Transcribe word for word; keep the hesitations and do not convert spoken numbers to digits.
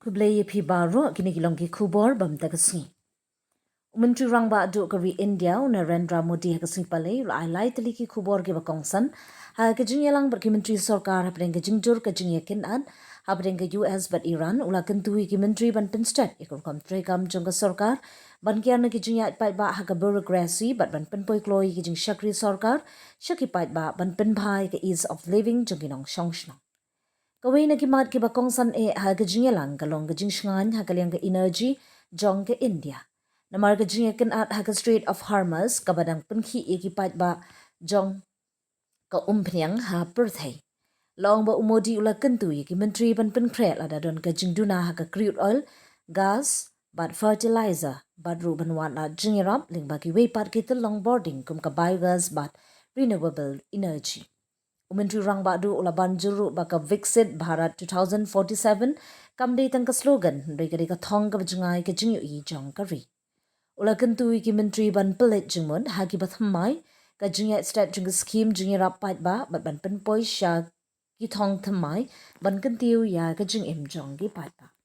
Khublei ïa phi baroh, kine ki long ki khubor bam ta ka sngi. U Myntri Rangbah Duh ka ri India, u Narendra Modi, ha ka sngi Palei u la ai lai tylli ki khubor kiba kongsan ha ka jingïalang bad ki myntri sorkar hapdeng ka jingdur ka jingïakynad hapdeng ka U S bad Iran. U la kyntu ïa ki myntri ban pynstet ïa ka rukom treikam jong ka sorkar ban kiar na ki jingïaid paidbah ha ka bureaucracy bad ban pynpoi kloi ïa ki jingshakri sorkar sha ki paidbah ban pynbha ïa ka ease of living jong ki nongshong shnong. Kawei na ki mat kiba kongsan eh ha ka jingïalang ka long ka jingshngaiñ ha ka liang ka energy jong ka India. Namar ka jingïakynad ha ka Strait of Hormuz kaba dang pynkhih ïa ki paidbah jong ka umphniang ha pyrthei. La ong ba u Modi u la kyntu ïa ki myntri ban pynkhreh lada don ka jingduna ha ka crude oil, gas bad fertilizer, bad ruh ban wad lad jingïarap lyngba kiwei pat ki tyllong bording kum ka biogas bad renewable energy. U Myntri Rangbah Duh u la ban jur ruh ba ka Viksit Bharat two thousand forty-seven kam dei tang ka slogan hynrei ka dei ka thong kaba jngai ka jingïohi jong ka ri. U la kyntu ïa ki myntri ban pynleit jingmut ha kiba thymmai, ka jingïaid stet jong ka skhim jingïarap paidbah bad ban pynpoi sha ki thong thymmai ban kyntiew ïa ka jingim jong ki paidbah.